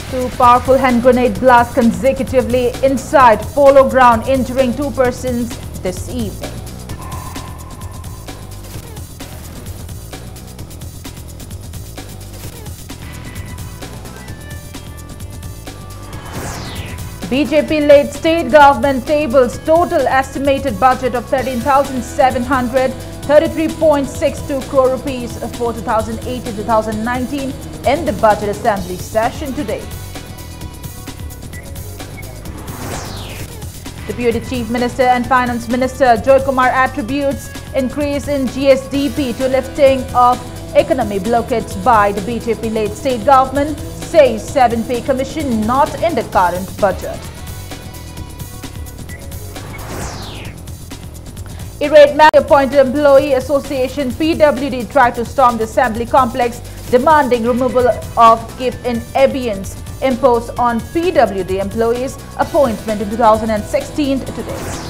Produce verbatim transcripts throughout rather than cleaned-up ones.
Two powerful hand grenade blasts consecutively inside Polo Ground, injuring two persons this evening. B J P-led state government tables total estimated budget of thirteen thousand seven hundred thirty-three point six two crore rupees for two thousand eighteen two thousand nineteen in the budget assembly session today. Deputy Chief Minister and Finance Minister Joy Kumar attributes increase in G S D P to lifting of economy blockades by the B J P-led state government, says seven pay commission not in the current budget. Irate Mali appointed employee association P W D tried to storm the assembly complex, demanding removal of keep in abeyance imposed on P W D employees appointment in two thousand sixteen today.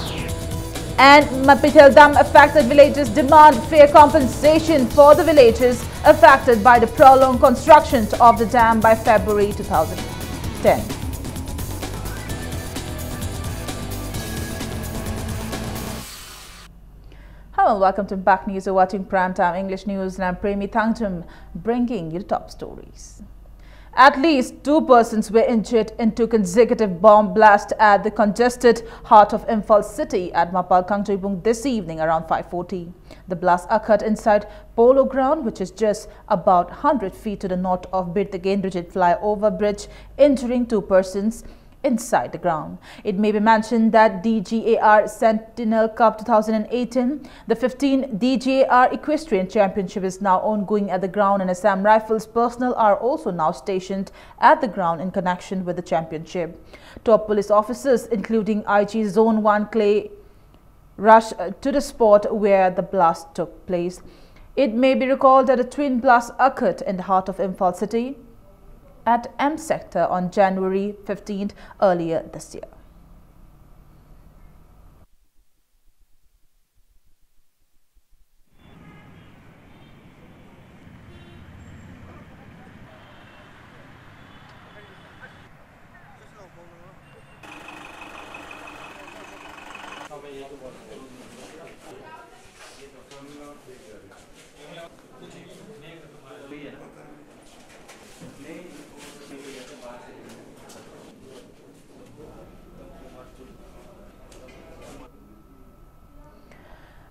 And Mapithel Dam affected villages demand fair compensation for the villages affected by the prolonged constructions of the dam by February two thousand ten. Hello and welcome to Impact News. You're watching Prime Time English News and I'm Premi Thangtum, bringing you the top stories. At least two persons were injured in two consecutive bomb blasts at the congested heart of Imphal city at Mapal Kangjeibung this evening around five forty. The blast occurred inside Polo Ground, which is just about hundred feet to the north of Bir Tikendrajit flyover bridge, injuring two persons inside the ground. It may be mentioned that D G A R Sentinel Cup two thousand eighteen, the fifteenth D G A R Equestrian Championship, is now ongoing at the ground, and Assam Rifles personnel are also now stationed at the ground in connection with the championship. Top police officers, including I G Zone one Clay, rushed, uh, to the spot where the blast took place. It may be recalled that a twin blast occurred in the heart of Imphal city at M sector on January fifteenth earlier this year.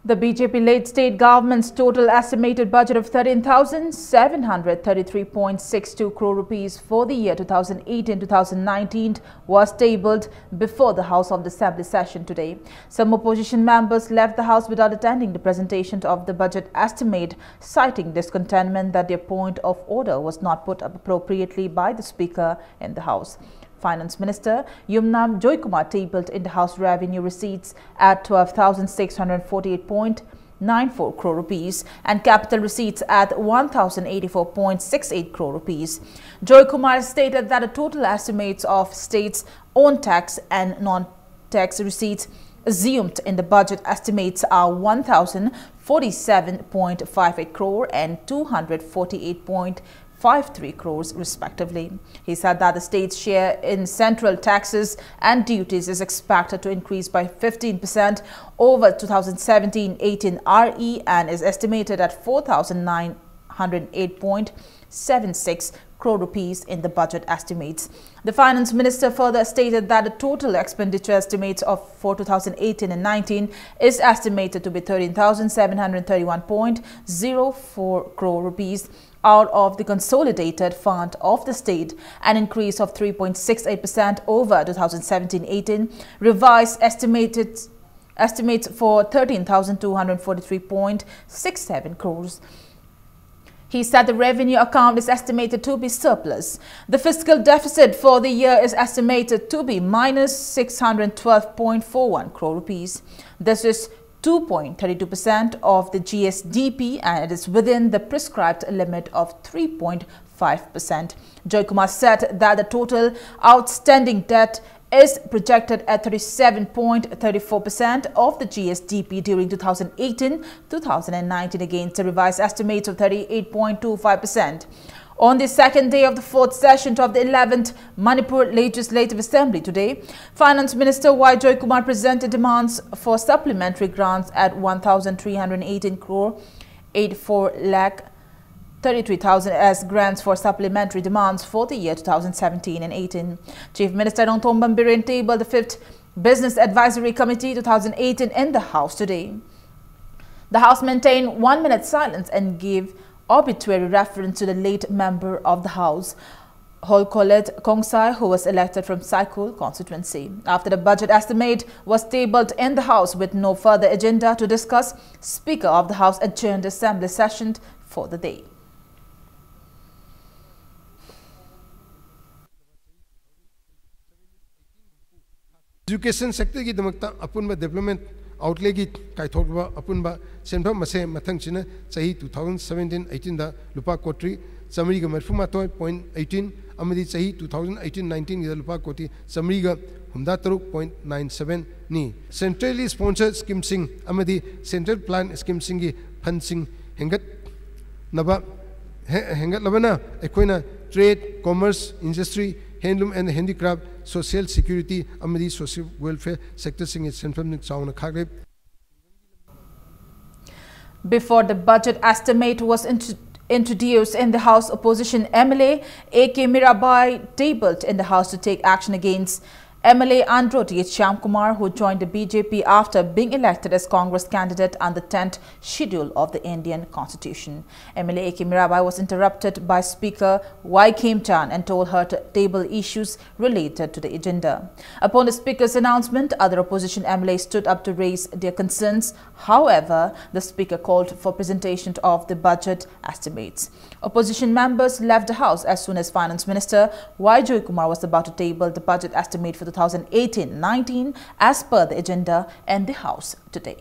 The B J P-led state government's total estimated budget of thirteen thousand seven hundred thirty-three point six two crore rupees for the year two thousand eighteen two thousand nineteen was tabled before the House of the Assembly session today. Some opposition members left the House without attending the presentation of the budget estimate, citing discontentment that their point of order was not put up appropriately by the Speaker in the House. Finance Minister Yumnam Joykumar tabled in the House revenue receipts at twelve thousand six hundred forty-eight point nine four crore rupees and capital receipts at one thousand eighty-four point six eight crore rupees. Joykumar stated that the total estimates of states' own tax and non-tax receipts assumed in the budget estimates are one thousand forty-seven point five eight crore and two hundred forty-eight point five three crores respectively. He said that the state's share in central taxes and duties is expected to increase by fifteen percent over two thousand seventeen eighteen R E and is estimated at four thousand nine hundred eight point seven six crore rupees in the budget estimates. The finance minister further stated that the total expenditure estimates of for two thousand eighteen and nineteen is estimated to be thirteen thousand seven hundred thirty-one point zero four crore rupees out of the consolidated fund of the state, an increase of three point six eight percent over two thousand seventeen eighteen, revised estimated estimates for thirteen thousand two hundred forty-three point six seven crores. He said the revenue account is estimated to be surplus. The fiscal deficit for the year is estimated to be minus six hundred twelve point four one crore rupees. This is two point three two percent of the G S D P and it is within the prescribed limit of three point five percent. Joykumar said that the total outstanding debt is projected at thirty-seven point three four percent of the G S D P during two thousand eighteen two thousand nineteen against the revised estimates of thirty-eight point two five percent. On the second day of the fourth session of the eleventh Manipur Legislative Assembly today, Finance Minister Y Joy Kumar presented demands for supplementary grants at one thousand three hundred eighteen crore eighty-four lakh thirty-three thousand as grants for supplementary demands for the year two thousand seventeen and eighteen. Chief Minister Nongthombam Biren tabled the fifth Business Advisory Committee two thousand eighteen in the House today. The House maintained one minute silence and gave obituary reference to the late member of the House, Holkolet Kongsai, who was elected from Saikul constituency. After the budget estimate was tabled in the House with no further agenda to discuss, Speaker of the House adjourned assembly session for the day. Education sector ꯒꯤꯗꯃꯛꯇ ꯑꯄꯨꯟꯕ development outlay ꯒꯤ ꯀꯥꯏꯊꯣꯛꯂꯕ ꯑꯄꯨꯟꯕ ꯁꯦꯟꯐꯝ ꯑꯁꯦ ꯃꯊꯪꯁꯤꯅ ꯆꯍꯤ two thousand seventeen eighteen ꯗ ꯂꯨꯄꯥ ꯀꯣꯇꯤ ꯆꯥꯃꯔꯤꯒ ꯃꯔꯤꯐꯨ ꯃꯥꯊꯣꯏ point eighteen ꯑꯃꯗꯤ ꯆꯍꯤ two thousand eighteen nineteen ꯒꯤꯗ ꯂꯨꯄꯥ ꯀꯣꯇꯤ ꯆꯥꯃꯔꯤꯒ ꯍꯨꯝꯐꯨꯇꯔꯨꯛ point nine seven ꯅꯤ꯫ Centrally sponsored scheme ꯁꯤꯡ ꯑꯃꯗꯤ central plan scheme ꯁꯤꯡꯒꯤ fund ꯁꯤꯡ ꯍꯦꯟꯒꯠꯅꯕ ꯍꯦ-, ꯍꯦꯟꯒꯠꯂꯕꯅ ꯑꯩꯈꯣꯏꯅ trade, commerce, industry, handloom and handicraft, social security ꯑꯃꯗꯤ social welfare sector ꯁꯤꯡꯒꯤ ꯁꯦꯟꯐꯝꯁꯤꯡ ꯆꯥꯎꯅ ꯈꯥꯛꯂꯦ꯫ Before the budget estimate was intro- introduced in the House, opposition M L A A K Mirabai tabled in the House to take action against M L A Andro T H Shyamkumar, who joined the B J P after being elected as Congress candidate under tenth Schedule of the Indian Constitution. M L A A K Mirabai was interrupted by Speaker Y Khemchand and told her to table issues related to the agenda. Upon the Speaker's announcement, other opposition M L As stood up to raise their concerns. However, the Speaker called for presentation of the budget estimates. Opposition members left the House as soon as Finance Minister Y Joy Kumar was about to table the budget estimate for two thousand eighteen nineteen as per the agenda in the House today.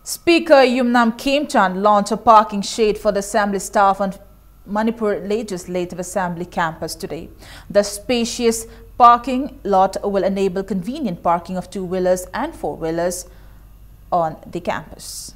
Speaker Yumnam Khemchand launched a parking shade for the Assembly staff on Manipur Legislative Assembly campus today. The spacious parking lot will enable convenient parking of two-wheelers and four-wheelers. on the campus.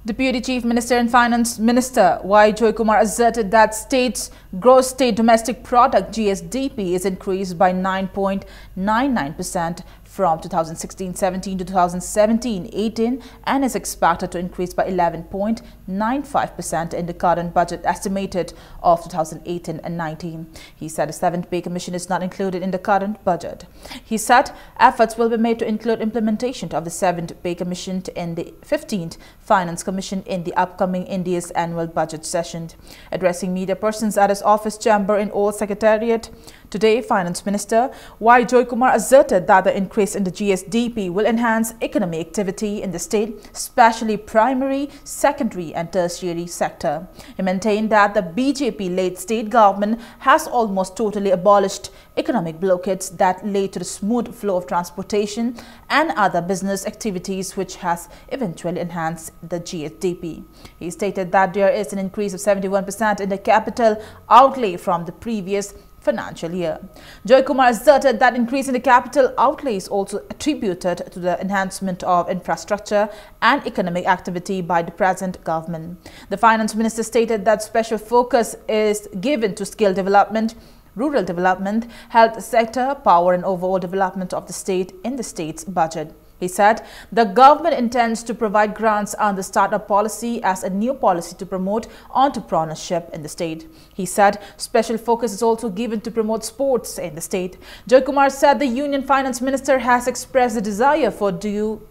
Deputy Chief Minister and Finance Minister Y Joykumar asserted that state's gross state domestic product, G S D P, is increased by nine point nine nine percent from two thousand sixteen seventeen to two thousand seventeen eighteen and is expected to increase by eleven point nine five percent in the current budget estimated of two thousand eighteen and nineteen. He said the seventh Pay Commission is not included in the current budget. He said efforts will be made to include implementation of the seventh Pay Commission in the fifteenth Finance Commission in the upcoming N D A's annual budget session. Addressing media persons at his office chamber in Old Secretariat today, Finance Minister Y Joykumar asserted that the increase in the G S D P will enhance economic activity in the state, especially primary, secondary, and tertiary sector. He maintained that the B J P-led state government has almost totally abolished economic blockades that led to the smooth flow of transportation and other business activities, which has eventually enhanced the G S D P. He stated that there is an increase of seventy-one percent in the capital outlay from the previous financial year. Joykumar asserted that increase in the capital outlay is also attributed to the enhancement of infrastructure and economic activity by the present government. The finance minister stated that special focus is given to skill development, rural development, health sector, power and overall development of the state in the state's budget. He said the government intends to provide grants under startup policy as a new policy to promote entrepreneurship in the state. He said special focus is also given to promote sports in the state. Joykumar said the union finance minister has expressed the desire for due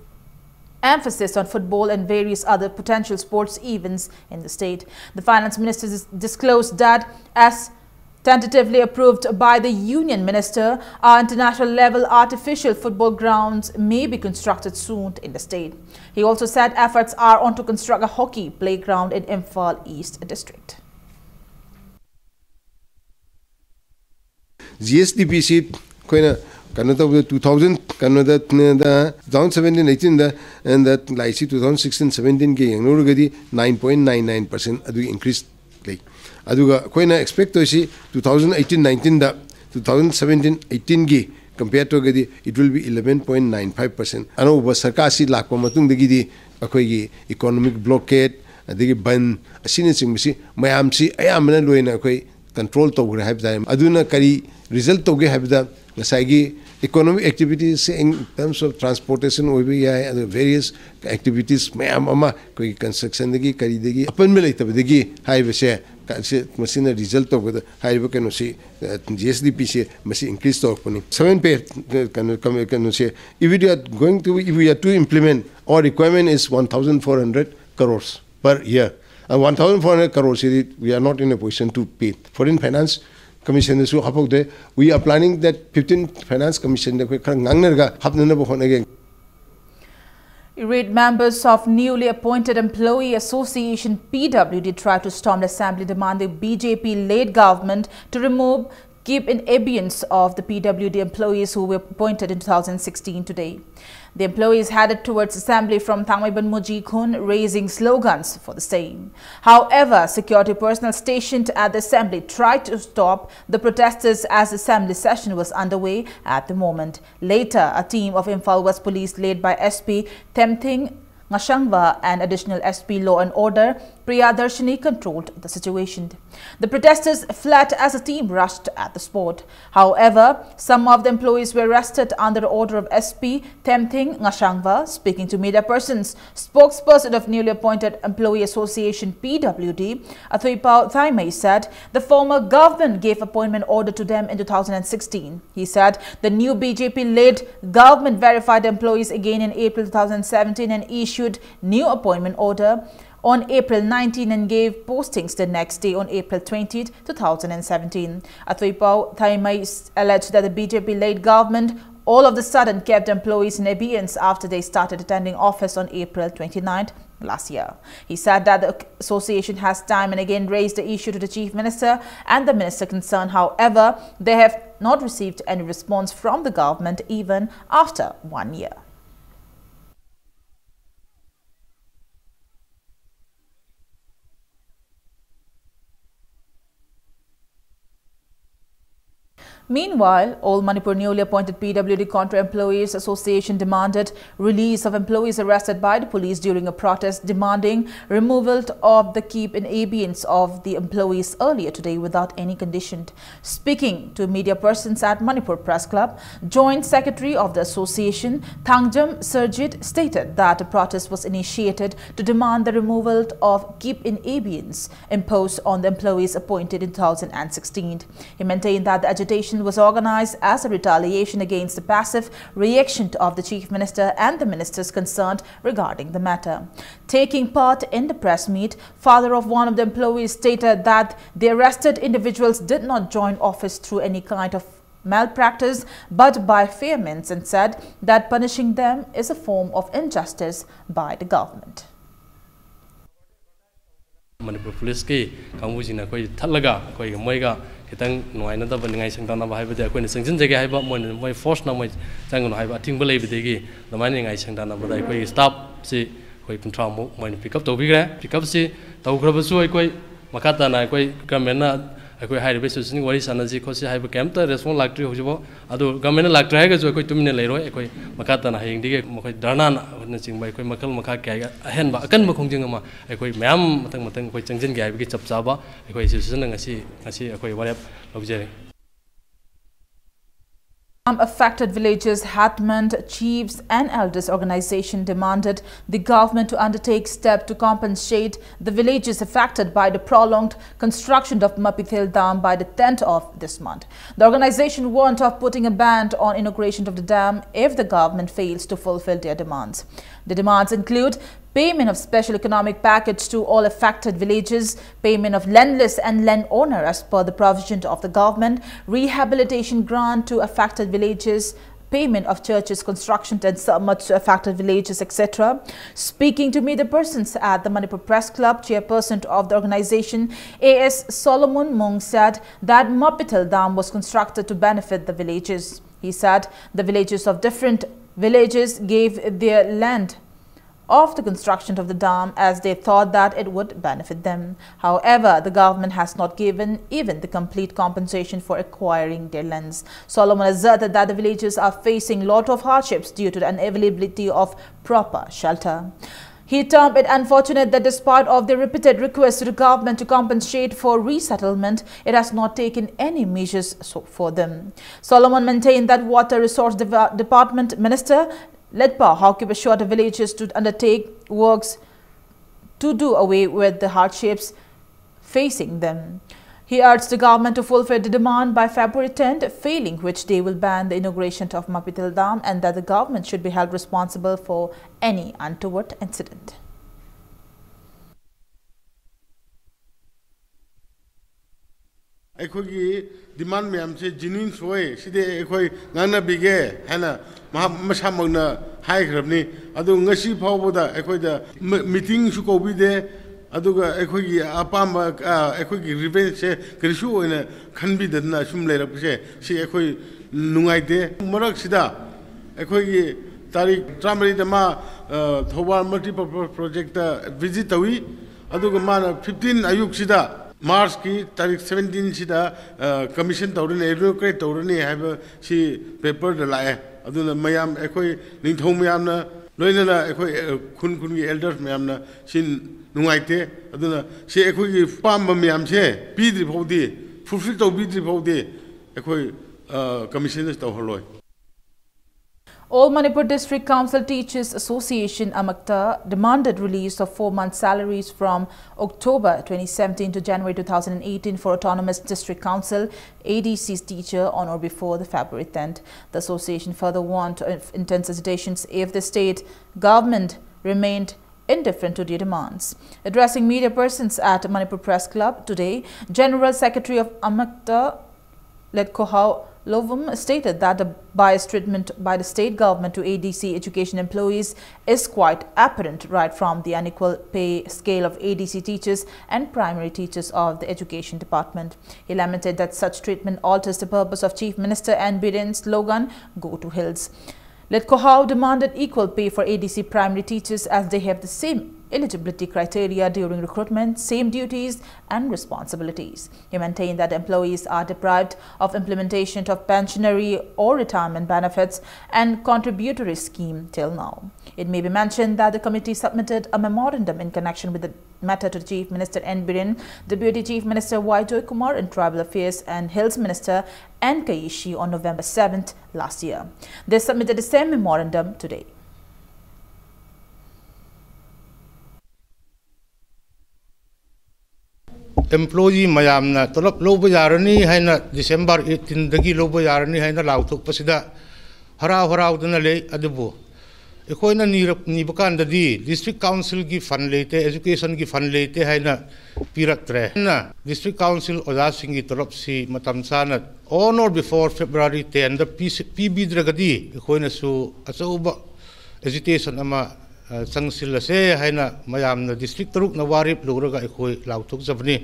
emphasis on football and various other potential sports events in the state. The finance minister dis- disclosed that as tentatively approved by the union minister, our international level artificial football grounds may be constructed soon in the state. He also said efforts are on to construct a hockey playground in Imphal East district. G S D ꯄꯤꯁꯤ ꯑꯩꯈꯣꯏꯅ ꯀꯩꯅꯣ ꯇꯧꯕꯗ two thousand ꯀꯩꯅꯣꯗ two thousand seventeen ꯑꯩꯠꯇꯤꯟꯗ and ꯂꯥꯏꯁꯤ two thousand sixteen ꯁꯕꯦꯟꯇꯤꯟꯒ ꯌꯦꯡꯅꯔꯨꯔꯒꯗꯤ nine point nine nine percent ꯑꯗꯨꯒꯤ ꯏꯟꯀ꯭ꯔꯤꯁ ꯂꯩ꯫ ꯑꯗꯨꯒ ꯑꯩꯈꯣꯏꯅ ꯑꯦꯛꯁꯄꯦꯛ ꯇꯧꯔꯤꯁꯤ ꯇꯨ ꯊꯥꯎꯖꯟ ꯑꯩꯠꯇꯤꯟ ꯅꯥꯏꯟꯇꯤꯟꯗ ꯇꯨ ꯊꯥꯎꯖꯟ ꯁꯕꯦꯟꯇꯤꯟ ꯑꯩꯠꯇꯤꯟꯒꯤ ꯀꯝꯄꯤꯌꯔ ꯇꯧꯔꯒꯗꯤ it will be eleven point nine five percent꯫ ꯑꯅꯧꯕ ꯁꯔꯀꯥꯔꯁꯤ ꯂꯥꯛꯄ ꯃꯇꯨꯡꯗꯒꯤꯗꯤ ꯑꯩꯈꯣꯏꯒꯤ ꯏꯀꯣꯅꯣꯃꯤꯛ ꯕ꯭ꯂꯣꯀꯦꯠ ꯑꯗꯒꯤ ꯕꯟ ꯑꯁꯤꯅꯆꯤꯡꯕꯁꯤ ꯃꯌꯥꯝꯁꯤ ꯑꯌꯥꯝꯕꯅ ꯂꯣꯏꯅ ꯑꯩꯈꯣꯏ ꯀꯟꯇ꯭ꯔꯣꯜ ꯇꯧꯈ꯭ꯔꯦ ꯍꯥꯏꯕ ꯇꯥꯔꯦ꯫ ꯑꯗꯨꯅ ꯀꯔꯤ ꯔꯤꯖꯜ ꯇꯧꯒꯦ ꯍꯥꯏꯕꯗ ꯉꯁꯥꯏꯒꯤ economic activities in terms of transportation ꯑꯣꯏꯕ ꯌꯥꯏ, ꯑꯗꯨꯒ various activities ꯃꯌꯥꯝ ꯑꯃ ꯑꯩꯈꯣꯏꯒꯤ ꯀꯟꯁꯇ꯭ꯔꯛꯁꯟꯗꯒꯤ ꯀꯔꯤꯗꯒꯤ ꯑꯄꯟꯕ ꯂꯩꯇꯕꯗꯒꯤ ꯍꯥꯏꯔꯤꯕꯁꯦ ꯀ-, ꯁꯤ-, ꯃꯁꯤꯅ ꯔꯤꯖꯜ ꯇꯧꯒꯗ ꯍꯥꯏꯔꯤꯕ ꯀꯩꯅꯣꯁꯤ, ꯖꯤ ꯑꯦꯁ ꯗꯤ ꯄꯤꯁꯦ ꯃꯁꯤ ꯏꯟꯀ꯭ꯔꯤꯁ ꯇꯧꯔꯛꯄꯅꯤ꯫ ꯁꯕꯦꯟ ꯄꯦ ꯀꯩꯅꯣ ꯀꯝ-, ꯀꯩꯅꯣꯁꯦ, if we are going to, if we are to implement, our requirement is one thousand four hundred crores per year. And one thousand four hundred crores CD we are not in a position to pay꯫ Foreign Finance Commissionꯗꯁꯨ ꯍꯥꯞꯍꯧꯗꯦ꯫ We are planning that fifteen Finance Commissionꯗ ꯑꯩꯈꯣꯏ ꯈꯔ ꯉꯥꯡꯅꯔꯒ ꯍꯥꯞꯅꯅꯕ ꯍꯣꯠꯅꯒꯦ꯫ Irate members of newly appointed Employee Association P W D tried to storm the assembly demanding B J P led government to remove, keep in abeyance of the P W D employees who were appointed in two thousand sixteen today. The employees headed towards assembly from Thangmeiban Muji Khon, raising slogans for the same. However, security personnel stationed at the assembly tried to stop the protesters as the assembly session was underway at the moment. Later, a team of Imphal West Police led by S P Themthing Ngashangva and Additional S P Law and Order Priyadarshini controlled the situation. The protesters fled as the team rushed at the spot. However, some of the employees were arrested under the order of S P Themthing Ngashangva. Speaking to media persons, spokesperson of newly appointed Employee Association P W D, Athuipao Thaimei, said the former government gave appointment order to them in two thousand sixteen. He said the new B J P-led government verified employees again in April two thousand seventeen and issued new appointment order on April nineteen and gave postings the next day on April twentieth, two thousand seventeen. Athuipao Thaimei s-, alleged that the B J P-led government all of the sudden kept employees in abeyance after they started attending office on April twenty-ninth last year. He said that the association has time and again raised the issue to the Chief Minister and the minister concerned. However, they have not received any response from the government even after one year. Meanwhile, All Manipur newly appointed P W D Contra Employees Association demanded release of employees arrested by the police during a protest demanding removal of the keep in abeyance of the employees earlier today without any condition. Speaking to media persons at Manipur Press Club, Joint Secretary of the association, Thangjam Surjit, stated that a protest was initiated to demand the removal of keep in abeyance imposed on the employees appointed in two thousand sixteen. He maintained that the agitation was organized as a retaliation against the passive reaction of the Chief Minister and the ministers concerned regarding the matter. Taking part in the press meet, father of one of the employees stated that the arrested individuals did not join office through any kind of malpractice but by fair means, and said that punishing them is a form of injustice by the government. Manipur ꯄꯨꯂꯤꯁꯀꯤ ꯀꯥꯡꯕꯨꯁꯤꯡꯅ ꯑꯩꯈꯣꯏ ꯊꯠꯂꯒ ꯑꯩꯈꯣꯏꯒ ꯃꯣꯏꯒ ꯈꯤꯇꯪ ꯅꯨꯡꯉꯥꯏꯅꯗꯕ, ꯅꯤꯡꯉꯥꯏ ꯁꯪꯗꯥꯅꯕ ꯍꯥꯏꯕꯗꯤ ꯑꯩꯈꯣꯏꯅ ꯆꯪꯁꯤꯟꯖꯒꯦ ꯍꯥꯏꯕ, ꯃꯣꯏꯅ, ꯃꯣꯏ ꯐꯣꯔꯁꯅ ꯃꯣꯏ ꯆꯪꯒꯅꯨ ꯍꯥꯏꯕ ꯑꯊꯤꯡꯕ ꯂꯩꯕꯗꯒꯤ ꯑꯗꯨꯃꯥꯏꯅ ꯅꯤꯡꯉꯥꯏ ꯁꯪꯗꯥꯅꯕꯗ ꯑꯩꯈꯣꯏꯒꯤ ꯁ꯭ꯇꯥꯐꯁꯤ ꯑꯩꯈꯣꯏ ꯀꯨꯟꯊ꯭ꯔꯥꯃꯨꯛ ꯃꯣꯏꯅ ꯄꯤꯛ ꯑꯞ ꯇꯧꯕꯤꯈ꯭ꯔꯦ꯫ ꯄꯤꯛ ꯑꯞꯁꯤ ꯇꯧꯈ꯭ꯔꯕꯁꯨ ꯑꯩꯈꯣꯏ ꯃꯈꯥ ꯇꯥꯅ ꯑꯩꯈꯣꯏ ꯒꯃꯦꯟꯅ ꯑꯩꯈꯣꯏ ꯍꯥꯏꯔꯤꯕ ꯏꯟꯁꯇꯤꯇ꯭ꯌꯨꯁꯟꯒꯤ ꯋꯥꯔꯤ ꯁꯥꯟꯅꯁꯤ ꯈꯣꯠꯁꯤ ꯍꯥꯏꯕ ꯀꯩꯝꯇ ꯔꯦꯁꯄꯣꯟꯁ ꯂꯥꯛꯇ꯭ꯔꯤ ꯍꯧꯖꯤꯛꯐꯥꯎ꯫ ꯑꯗꯨ ꯒꯃꯦꯟꯅ ꯂꯥꯛꯇ꯭ꯔꯦ ꯍꯥꯏꯔꯒꯁꯨ ꯑꯩꯈꯣꯏ ꯇꯨꯃꯤꯟꯅ ꯂꯩꯔꯣꯏ꯫ ꯑꯩꯈꯣꯏ ꯃꯈꯥ ꯇꯥꯅ ꯍꯌꯦꯡꯗꯒꯤ ꯃꯈꯣꯏ ꯙꯔꯅꯥꯅꯆꯤꯡꯕ ꯑꯩꯈꯣꯏ ꯃꯈꯜ ꯃꯈꯥ ꯀꯌꯥꯒꯤ ꯑꯍꯦꯟꯕ ꯑꯀꯟꯕ ꯈꯣꯡꯖꯪ ꯑꯃ ꯑꯩꯈꯣꯏ ꯃꯌꯥꯝ ꯃꯊꯪ ꯃꯊꯪ ꯑꯩꯈꯣꯏ ꯆꯪꯁꯤꯟꯒꯦ ꯍꯥꯏꯕꯒꯤ ꯆꯞ ꯆꯥꯕ ꯑꯩꯈꯣꯏ ꯏꯟꯁꯇꯤꯇ꯭ꯌꯨꯁꯟꯅ ꯉꯁꯤ, ꯉꯁꯤ ꯑꯩꯈꯣꯏ ꯋꯥꯔꯦꯞ ꯂꯧꯖꯔꯤ꯫ Affected villages, Hatmand Chiefs and Elders Organization demanded the government to undertake step to compensate the villages affected by the prolonged construction of Mapithel Dam by the tenth of this month. The organization warned of putting a ban on inauguration of the dam if the government fails to fulfill their demands. The demands include payment of special economic package to all affected villages, payment of landless and landowner as per the provision of the government, rehabilitation grant to affected villages, payment of churches construction and submit to affected villages, et cetera. Speaking to media persons at the Manipur Press Club, chairperson of the organization, A S Solomon Mung, said that Mapital Dam was constructed to benefit the villages. He said the villages of different villages gave their land of the construction of the dam as they thought that it would benefit them. However, the government has not given even the complete compensation for acquiring their lands. Solomon asserted that the villagers are facing lot of hardships due to the unavailability of proper shelter. He termed it unfortunate that despite of their repeated requests to the government to compensate for resettlement, it has not taken any measures so, for them. Solomon maintained that Water Resource Deva- Department Minister Letpa Haokip assured the villagers to undertake works to do away with the hardships facing them. He urged the government to fulfill the demand by February tenth, failing which they will ban the inauguration of Mapital Dam and that the government should be held responsible for any untoward incident. ꯑꯩꯈꯣꯏꯒꯤ demand ꯃꯌꯥꯝꯁꯦ genuine ꯑꯣꯏ, ꯁꯤꯗꯤ ꯑꯩꯈꯣꯏ ꯉꯥꯡꯅꯕꯤꯒꯦ ꯍꯥꯏꯅ ꯃꯍꯥꯛ ꯃꯁꯥꯃꯛꯅ ꯍꯥꯏꯈ꯭ꯔꯕꯅꯤ꯫ ꯑꯗꯨ ꯉꯁꯤ ꯐꯥꯎꯕꯗ ꯑꯩꯈꯣꯏꯗ meetingꯁꯨ ꯀꯧꯕꯤꯗꯦ, ꯑꯗꯨꯒ ꯑꯩꯈꯣꯏꯒꯤ ꯑꯄꯥꯝꯕ ꯑꯩꯈꯣꯏꯒꯤ grievanceꯁꯦ ꯀꯔꯤꯁꯨ ꯑꯣꯏꯅ ꯈꯟꯕꯤꯗꯗꯅ ꯁꯨꯝ ꯂꯩꯔꯛꯄꯁꯦ ꯁꯤ ꯑꯩꯈꯣꯏ ꯅꯨꯡꯉꯥꯏꯇꯦ꯫ ꯃꯔꯛꯁꯤꯗ ꯑꯩꯈꯣꯏꯒꯤ ꯇꯥꯔꯤꯛ ꯇꯔꯥꯃꯔꯤꯗ ꯃꯥ ꯊꯧꯕꯥꯜ multipurpose projectꯇ visit ꯇꯧꯏ꯫ ꯑꯗꯨꯒ ꯃꯥꯅ fifteen ꯑꯌꯨꯛꯁꯤꯗ, Marchꯀꯤ ꯇꯥꯔꯤꯛ seventeenꯁꯤꯗ commission ꯇꯧꯔꯅꯤ, inaugurate ꯇꯧꯔꯅꯤ ꯍꯥꯏꯕ ꯁꯤ paperꯗ ꯂꯥꯛꯑꯦ꯫ ꯑꯗꯨꯅ ꯃꯌꯥꯝ, ꯑꯩꯈꯣꯏ ꯅꯤꯡꯊꯧ ꯃꯌꯥꯝꯅ, ꯂꯣꯏꯅꯅ ꯑꯩꯈꯣꯏ ꯈꯨꯟ ꯈꯨꯟꯒꯤ elders ꯃꯌꯥꯝꯅ ꯁꯤ ꯅꯨꯡꯉꯥꯏꯇꯦ꯫ ꯑꯗꯨꯅ ꯁꯤ ꯑꯩꯈꯣꯏꯒꯤ ꯑꯄꯥꯝꯕ ꯃꯌꯥꯝꯁꯦ ꯄꯤꯗ꯭ꯔꯤ ꯐꯥꯎꯗꯤ, fulfill ꯇꯧꯕꯤꯗ꯭ꯔꯤ ꯐꯥꯎꯗꯤ ꯑꯩꯈꯣꯏ commissionꯁꯦ ꯇꯧꯍꯜꯂꯣꯏ꯫ All Manipur District Council Teachers Association, AMACTA, demanded release of four months' salaries from October twenty seventeen to January two thousand eighteen for Autonomous District Council, A D C's teacher on or before the February tenth. The association further warned of intense agitations if the state government remained indifferent to their demands. Addressing media persons at Manipur Press Club today, General Secretary of AMACTA, Letkohau Lovum stated that the biased treatment by the state government to A D C education employees is quite apparent right from the unequal pay scale of A D C teachers and primary teachers of the education department. He lamented that such treatment alters the purpose of Chief Minister N Biren's slogan, "Go to Hills." Letkohau demanded equal pay for A D C primary teachers as they have the same eligibility criteria during recruitment, same duties and responsibilities. He maintained that employees are deprived of implementation of pensionary or retirement benefits and contributory scheme till now. It may be mentioned that the committee submitted a memorandum in connection with the matter to Chief Minister N Biren, Deputy Chief Minister Y Joy Kumar, and Tribal Affairs and Hills Minister N Keishi on November seventh last year. They submitted the same memorandum today. Employee ꯃꯌꯥꯝꯅ ꯇꯣꯂꯣꯞ ꯂꯧꯕ ꯌꯥꯔꯅꯤ ꯍꯥꯏꯅ December eighteen ꯗꯒꯤ ꯂꯧꯕ ꯌꯥꯔꯅꯤ ꯍꯥꯏꯅ ꯂꯥꯎꯊꯣꯛꯄꯁꯤꯗ ꯍꯔꯥꯎ ꯍꯔꯥꯎꯗꯅ ꯂꯩ꯫ ꯑꯗꯨꯕꯨ ꯑꯩꯈꯣꯏꯅ ꯅꯤꯔꯛ-, ꯅꯤꯕ ꯀꯥꯟꯗꯗꯤ district council ꯒꯤ fund ꯂꯩꯇꯦ, education ꯒꯤ fund ꯂꯩꯇꯦ ꯍꯥꯏꯅ ꯄꯤꯔꯛꯇ꯭ꯔꯦ꯫ ꯑꯗꯨꯅ district council ꯑꯣꯖꯥꯁꯤꯡꯒꯤ ꯇꯣꯂꯣꯞꯁꯤ ꯃꯇꯝ ꯆꯥꯅ on or before February ten ꯗ ꯄꯤꯁꯤ-, ꯄꯤꯕꯤꯗ꯭ꯔꯒꯗꯤ ꯑꯩꯈꯣꯏꯅꯁꯨ ꯑꯆꯧꯕ agitation ꯑꯃ, ꯑ, ꯆꯪꯁꯤꯜꯂꯁꯦ ꯍꯥꯏꯅ ꯃꯌꯥꯝꯅ district ꯇꯔꯨꯛꯅ ꯋꯥꯔꯦꯞ ꯂꯧꯔꯒ ꯑꯩꯈꯣꯏ ꯂꯥꯎꯊꯣꯛꯆꯕꯅꯤ꯫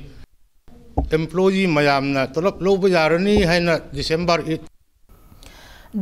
Employee ꯃꯌꯥꯝꯅ ꯇꯣꯂꯣꯞ ꯂꯧꯕ ꯌꯥꯔꯅꯤ ꯍꯥꯏꯅ December eight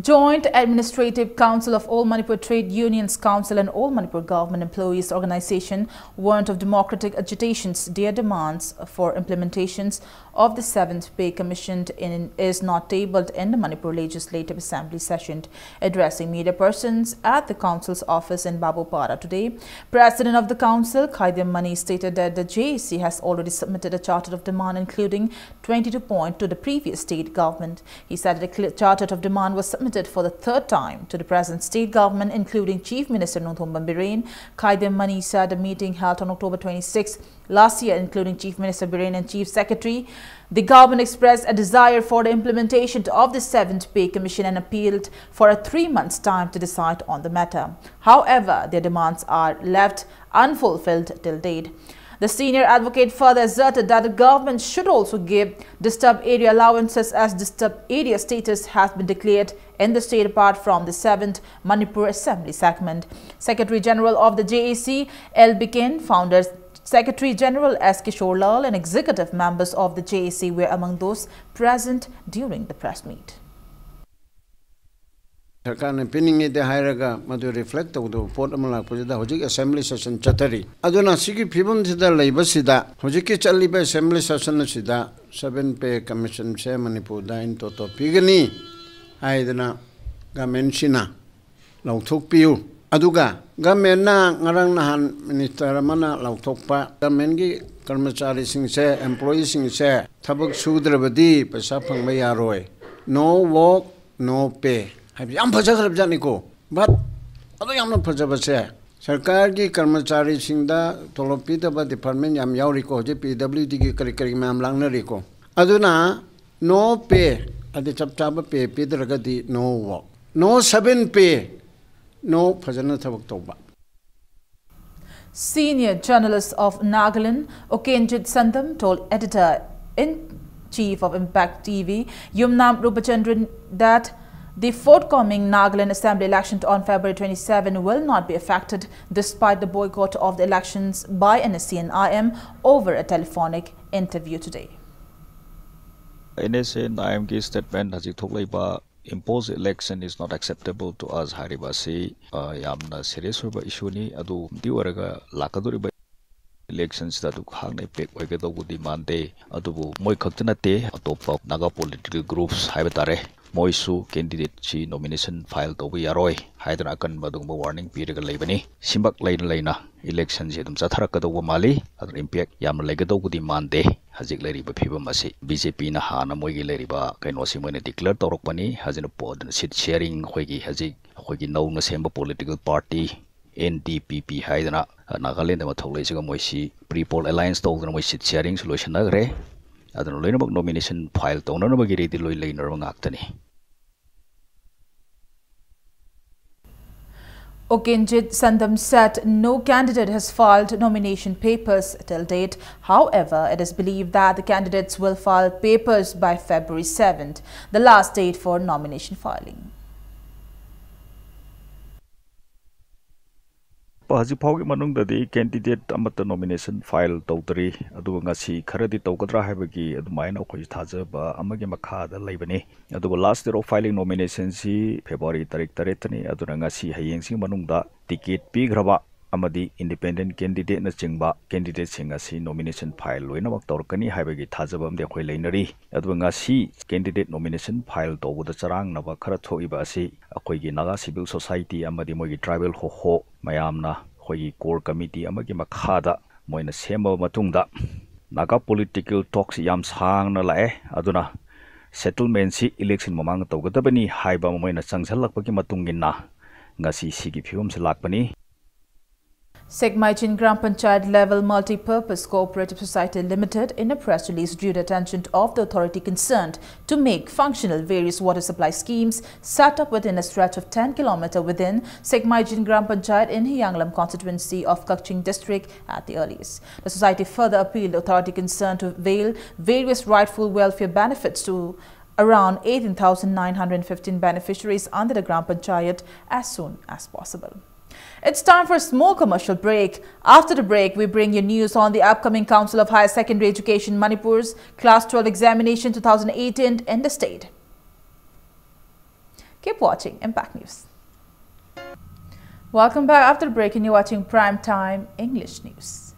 Joint Administrative Council of All Manipur Trade Unions Council and All Manipur Government Employees Organization warned of democratic agitations. Their demands for implementations of the seventh Pay Commission in, is not tabled in the Manipur Legislative Assembly session. Addressing media persons at the council's office in Babupara today, President of the council, Khaidem Mani, stated that the J A C has already submitted a charter of demand including twenty-two point to the previous state government. He said that a clear charter of demand was submitted for the third time to the present state government, including Chief Minister Nongthombam Biren. Khaidem Mani said a meeting held on October twenty-sixth last year, including Chief Minister Biren and Chief Secretary, the government expressed a desire for the implementation of the seventh Pay Commission and appealed for a three months time to decide on the matter. However, their demands are left unfulfilled till date. The senior advocate further asserted that the government should also give disturbed area allowances, as disturbed area status has been declared in the state apart from the seventh Manipur Assembly segment. Secretary General of the J A C, L Bikin, Founder Secretary General S Kishore Lal, and executive members of the J A C were among those present during the press meet. ꯁꯔꯀꯥꯔꯅ ꯄꯤꯅꯤꯡꯉꯦꯗꯤ ꯍꯥꯏꯔꯒ ꯃꯗꯨ reflect ꯇꯧꯗꯕ ꯄꯣꯠ ꯑꯃ ꯂꯥꯛꯄꯁꯤꯗ ꯍꯧꯖꯤꯛ assembly session ꯆꯠꯊꯔꯤ꯫ ꯑꯗꯨꯅ ꯁꯤꯒꯤ ꯐꯤꯕꯝꯁꯤꯗ ꯂꯩꯕꯁꯤꯗ ꯍꯧꯖꯤꯛꯀꯤ ꯆꯠꯂꯤꯕ ꯑꯦꯁꯦꯝꯕ꯭ꯂꯤ ꯁꯦꯁꯟ ꯑꯁꯤꯗ ꯁꯚꯦꯟ ꯄꯦ ꯀꯃꯤꯁꯟꯁꯦ ꯃꯅꯤꯄꯨꯔꯗ ꯏꯟ ꯇꯣꯇꯣ ꯄꯤꯒꯅꯤ ꯍꯥꯏꯗꯅ ꯒꯃꯦꯟꯁꯤꯅ ꯂꯧꯊꯣꯛꯄꯤꯌꯨ꯫ ꯑꯗꯨꯒ ꯒꯃꯦꯟꯅ ꯉꯔꯥꯡ ꯅꯍꯥꯟ ꯃꯤꯅꯤꯁꯇꯔ ꯑꯃꯅ ꯂꯥꯎꯊꯣꯛꯄ, ꯒꯃꯦꯟꯒꯤ ꯀꯔꯃꯆꯥꯔꯤꯁꯤꯡꯁꯦ, ꯑꯦꯝꯄ꯭ꯂꯣꯌꯤꯁꯤꯡꯁꯦ ꯊꯕꯛ ꯁꯨꯗ꯭ꯔꯕꯗꯤ ꯄꯩꯁꯥ ꯐꯪꯕ ꯌꯥꯔꯣꯏ, "No work, no pay" ꯍꯥꯏꯕ ꯌꯥꯝ ꯐꯖꯈ꯭ꯔꯕꯖꯥꯠꯅꯤꯀꯣ꯫ ꯕꯠ ꯑꯗꯨ ꯌꯥꯝꯅ ꯐꯖꯕꯁꯦ, ꯁꯔꯀꯥꯔꯒꯤ ꯀꯔꯃꯆꯥꯔꯤꯁꯤꯡꯗ ꯇꯣꯂꯣꯞ ꯄꯤꯗꯕ ꯗꯤꯄꯥꯔꯠꯃꯦꯟ ꯌꯥꯝ ꯌꯥꯎꯔꯤꯀꯣ꯫ ꯍꯧꯖꯤꯛ ꯄꯤ ꯗꯕ꯭ꯂꯤꯌꯨ ꯗꯤꯒꯤ ꯀꯔꯤ ꯀꯔꯤ ꯃꯌꯥꯝ ꯂꯥꯡꯅꯔꯤꯀꯣ꯫ ꯑꯗꯨꯅ "No pay" ꯍꯥꯏꯗꯤ ꯆꯞ ꯆꯥꯕ ꯄꯦ ꯄꯤꯗ꯭ꯔꯒꯗꯤ "No work", "No seven pay", "No" ꯐꯖꯅ ꯊꯕꯛ ꯇꯧꯕ꯫ Senior journalist of Nagaland, Okenjit Sangam, told editor-in-chief of Impact T V, Yumnam Rupachandran, that the forthcoming Nagaland Assembly election on February twenty-seven will not be affected despite the boycott of the elections by N S C N I M over a telephonic interview today. N S C N I M ꯒꯤ statement ꯍꯧꯖꯤꯛ ꯊꯣꯛꯂꯛꯏꯕ "Imposed election is not acceptable to us" ꯍꯥꯏꯔꯤꯕ ꯑꯁꯤ, ꯑ, ꯌꯥꯝꯅ serious ꯑꯣꯏꯕ issue ꯅꯤ꯫ ꯑꯗꯨ ꯑꯣꯏꯔꯒ ꯂꯥꯛꯀꯗꯧꯔꯤꯕ election ꯁꯤꯗ ꯑꯗꯨ ꯍꯥꯡꯅ impact ꯑꯣꯏꯒꯗꯧꯕꯗꯤ ꯃꯥꯟꯗꯦ꯫ ꯑꯗꯨꯕꯨ ꯃꯣꯏ ꯈꯛꯇ ꯅꯠꯇꯦ, ꯑꯇꯣꯞꯄ Naga political groups ꯍꯥꯏꯕ ꯇꯥꯔꯦ, ꯃꯣꯏꯁꯨ candidate ꯁꯤ nomination file ꯇꯧꯕ ꯌꯥꯔꯣꯏ ꯍꯥꯏꯗꯅ ꯑꯀꯟꯕ ꯑꯗꯨꯒꯨꯝꯕ warning ꯄꯤꯔꯒ ꯂꯩꯕꯅꯤ꯫ ꯁꯤꯃꯛ ꯂꯩꯅ ꯂꯩꯅ election ꯁꯤ ꯑꯗꯨꯝ ꯆꯠꯊꯔꯛꯀꯗꯧꯕ ꯃꯥꯜꯂꯤ꯫ ꯑꯗꯨꯅ impact ꯌꯥꯝꯅ ꯂꯩꯒꯗꯧꯕꯗꯤ ꯃꯥꯟꯗꯦ꯫ ꯍꯧꯖꯤꯛ ꯂꯩꯔꯤꯕ ꯐꯤꯕꯝ ꯑꯁꯤ ꯕꯤ ꯖꯦ ꯄꯤꯅ ꯍꯥꯟꯅ ꯃꯣꯏꯒꯤ ꯂꯩꯔꯤꯕ ꯀꯩꯅꯣꯁꯤ ꯃꯣꯏꯅ declare ꯇꯧꯔꯛꯄꯅꯤ꯫ ꯍꯧꯖꯤꯛꯅ ꯄꯣ-, ꯑꯗꯨꯅ seat sharing ꯑꯩꯈꯣꯏꯒꯤ ꯍꯧꯖꯤꯛ ꯑꯩꯈꯣꯏꯒꯤ ꯅꯧꯅ ꯁꯦꯝꯕ political party N D P P ꯍꯥꯏꯗꯅ, ꯑ, ꯅꯥꯒꯥꯂꯦꯟꯗ ꯑꯃ ꯊꯣꯛꯂꯛꯏꯁꯤꯒ ꯃꯣꯏꯁꯤ pre-poll alliance ꯇꯧꯗꯅ ꯃꯣꯏ seat sharing ꯁꯨ ꯂꯣꯏꯁꯤꯟꯅꯈ꯭ꯔꯦ꯫ ꯑꯗꯨꯅ ꯂꯣꯏꯅꯃꯛ nomination file ꯇꯧꯅꯅꯕꯒꯤ ready ꯂꯣꯏ ꯂꯩꯅꯔꯕ ꯉꯥꯛꯇꯅꯤ꯫ Okinjit Sandam said no candidate has filed nomination papers till date. However, it is believed that the candidates will file papers by February seventh, the last date for nomination filing. ꯍꯧꯖꯤꯛ ꯐꯥꯎꯒꯤ ꯃꯅꯨꯡꯗꯗꯤ candidate ꯑꯃꯠꯇ nomination file ꯇꯧꯗ꯭ꯔꯤ꯫ ꯑꯗꯨꯒ ꯉꯁꯤ ꯈꯔꯗꯤ ꯇꯧꯒꯗ꯭ꯔꯥ ꯍꯥꯏꯕꯒꯤ ꯑꯗꯨꯃꯥꯏꯅ ꯑꯩꯈꯣꯏꯁꯨ ꯊꯥꯖꯕ ꯑꯃꯒꯤ ꯃꯈꯥꯗ ꯂꯩꯕꯅꯤ꯫ ꯑꯗꯨꯒ last date of filing nomination ꯁꯤ February ꯇꯥꯔꯤꯛ ꯇꯔꯦꯠꯇꯅꯤ꯫ ꯑꯗꯨꯅ ꯉꯁꯤ ꯍꯌꯦꯡꯁꯤꯒꯤ ꯃꯅꯨꯡꯗ ꯇꯤꯀꯦꯠ ꯄꯤꯈ꯭ꯔꯕ ꯑꯃꯗꯤ ꯏꯟꯗꯤꯄꯦꯟꯗꯦꯟ ꯀꯦꯟꯗꯤꯗꯦꯠꯅꯆꯤꯡꯕ ꯀꯦꯟꯗꯤꯗꯦꯠꯁꯤꯡ ꯑꯁꯤ ꯅꯣꯃꯤꯅꯦꯁꯟ ꯐꯥꯏꯜ ꯂꯣꯏꯅꯃꯛ ꯇꯧꯔꯛꯀꯅꯤ ꯍꯥꯏꯕꯒꯤ ꯊꯥꯖꯕ ꯑꯃꯗꯤ ꯑꯩꯈꯣꯏ ꯂꯩꯅꯔꯤ꯫ ꯑꯗꯨꯒ ꯉꯁꯤ ꯀꯦꯟꯗꯤꯗꯦꯠ ꯅꯣꯃꯤꯅꯦꯁꯟ ꯐꯥꯏꯜ ꯇꯧꯕꯗ ꯆꯔꯥꯡꯅꯕ ꯈꯔ ꯊꯣꯛꯏꯕ ꯑꯁꯤ ꯑꯩꯈꯣꯏꯒꯤ ꯅꯥꯒꯥ ꯁꯤꯚꯤꯜ ꯁꯣꯁꯥꯏꯇꯤ ꯑꯃꯗꯤ ꯃꯣꯏꯒꯤ ꯇ꯭ꯔꯥꯏꯕꯦꯜ ꯍꯣꯍꯣ ꯃꯌꯥꯝꯅ ꯑꯩꯈꯣꯏꯒꯤ ꯀꯣꯔ ꯀꯃꯤꯇꯤ ꯑꯃꯒꯤ ꯃꯈꯥꯗ ꯃꯣꯏꯅ ꯁꯦꯝꯃꯕ ꯃꯇꯨꯡꯗ ꯅꯥꯒꯥ ꯄꯣꯂꯤꯇꯤꯀꯦꯜ ꯇꯣꯛꯁꯤ ꯌꯥꯝ ꯁꯥꯡꯅ ꯂꯥꯛꯑꯦ꯫ ꯑꯗꯨꯅ ꯁꯦꯇꯜꯃꯦꯟꯁꯤ ꯏꯂꯦꯛꯁꯟ ꯃꯃꯥꯡꯗ ꯇꯧꯒꯗꯕꯅꯤ ꯍꯥꯏꯕ ꯑꯃ ꯃꯣꯏꯅ ꯆꯪꯁꯤꯜꯂꯛꯄꯒꯤ ꯃꯇꯨꯡ ꯏꯟꯅ ꯉꯁꯤ ꯁꯤꯒꯤ ꯐꯤꯕꯝꯁꯤ ꯂꯥꯛꯄꯅꯤ꯫ Sekmaijin Gram Panchayat Level Multi-Purpose Cooperative Society Limited, in a press release, drew the attention of the authority concerned to make functional various water supply schemes set up within a stretch of ten kilometer within Sekmaijin Gram Panchayat in Hiyanglam constituency of Kakching district at the earliest. The society further appealed the authority concerned to avail various rightful welfare benefits to around eighteen thousand nine hundred fifteen beneficiaries under the Gram Panchayat as soon as possible. It's time for a small commercial break. After the break, we bring you news on the upcoming Council of Higher Secondary Education Manipur's Class twelve examination two thousand eighteen in the state. Keep watching Impact News. Welcome back. After the break, and you're watching Prime Time English News.